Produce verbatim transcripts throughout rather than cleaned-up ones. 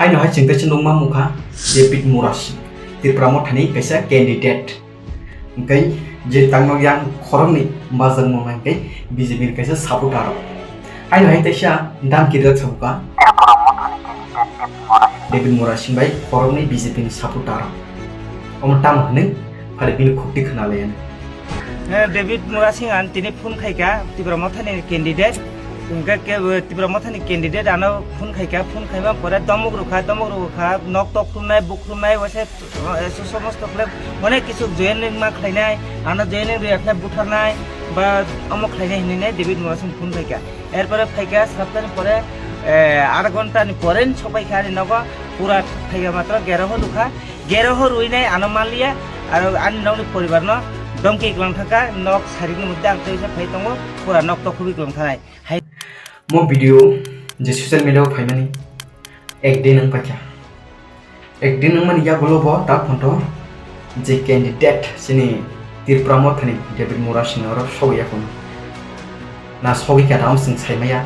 Haino hai chwng teisa nukma mungkha David Murasing, Tipra Mothani kaisa candidate. Hwnkhe je tangno yang khoroknwi majak mwnai hwnkhe B J P ni kaisa supporter rok. Haino hai teisa damki rijak sabukha David Murasing bai khoroknwi B J P ni supporter rok. Omo tamo hwnwi phari bini khukti khwnalaiyani. Eh, David Murasing ang tini phone khaikha Tipra Mothani candidate. Hwnkhe ke, eh, Tipra Mothani candidate ano phone khaikha, phone khaima pore domok rwkha, domok rwkha, nok tok khumnai, buk khumnai, waisa, eh, so-, somosto khlai onek kisu joining ma khlainai, ano joining rwya khlai butharnai, ba omo khlainai hinwi nai David Murasing phone khaikha. Erpore phaikha saptani pore, eh, ar ghonta ni pore ni sokpaikha ani nogo, pura phaikha matro gero ho rwkha. Gero ho rwinai ano manliya, aro ani nokni poribarno domki kwlang thangkha, nok sarikni moddhe ang teisa phai tongo, pura nok tokhobwi kwlang thanai. Hai. Mo video je social media o phaimani ek din wng paikha. Ek din wngmani yagulo bo ta phonto je candidate chini Tipra Mothani David Murasing oro sogwi ya phano. Na sogwi kha tamo chwng sai maya.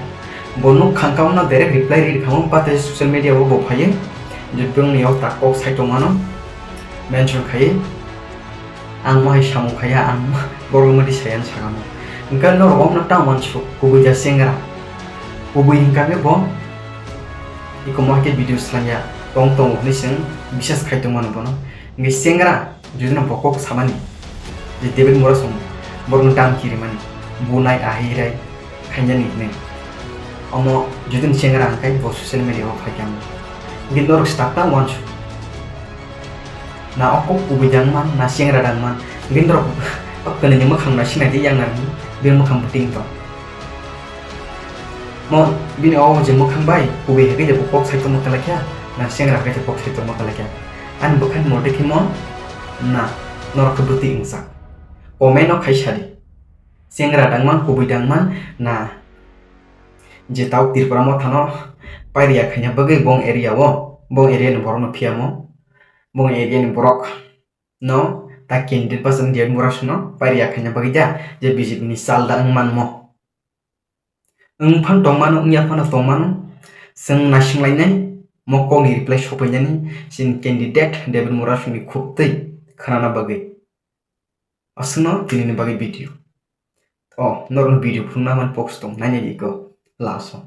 Bo nuk khang kha wngno direct reply ri kha wng, bate social media o bo phaiwi je bwngni o ta kok sai tongmano mention khaiwi, "Ang mohai samung khaiya, ang borok mati saya," sakamo. Hwnkhe norok omno ta uansuk, kubui ja chengra. Kubui hwnkha khe bo iko mohai khe video swlangya, tong tongo hwnwi chwng bisas khai tongmano bono. Hwnkhe chengra. Judino bo kok samani je David Murasing borokno damki rimani, bunai ahai rai khainani hinwi. Omo judini chengra hwnkhe bo social media o phaikha. Hwnkhe norok swtang ta uansuk. Na o kok kubui dangman, na chengra dangman. Hwnkhe norok o kwnwini mwkhang nai sinai di yang nang bini mwkhang bwtwi wng tong. Mo bini o je mwkhang bai kubui hai khe je bo kok sai tongma kwlaikha, na chengra hai khe je kok sai tongma kwlaikha. Ani bwkhani mode khe mo na norok khe bwtwi wngjak. Comment o khai sadi. Chengra dangman, kubui dangman na je tau Tripura Mothano pairiya khaina bagwi bong area o, bong area ni borokno phiyamo, bong area ni borok no ta candidate bwswk David Murasingno pairiya khaina bagwi da je B J P ni chal da wng manmo. Wng phano tongmano, wngya phano tongmano, chwng naisinglainai, mo kokni reply sopainani chini candidate David Murasingni khuk twi khwnana bagwi. Aswkno tinini bagwi video. O, norokno video phunukna man post tong, nainai di iko last o.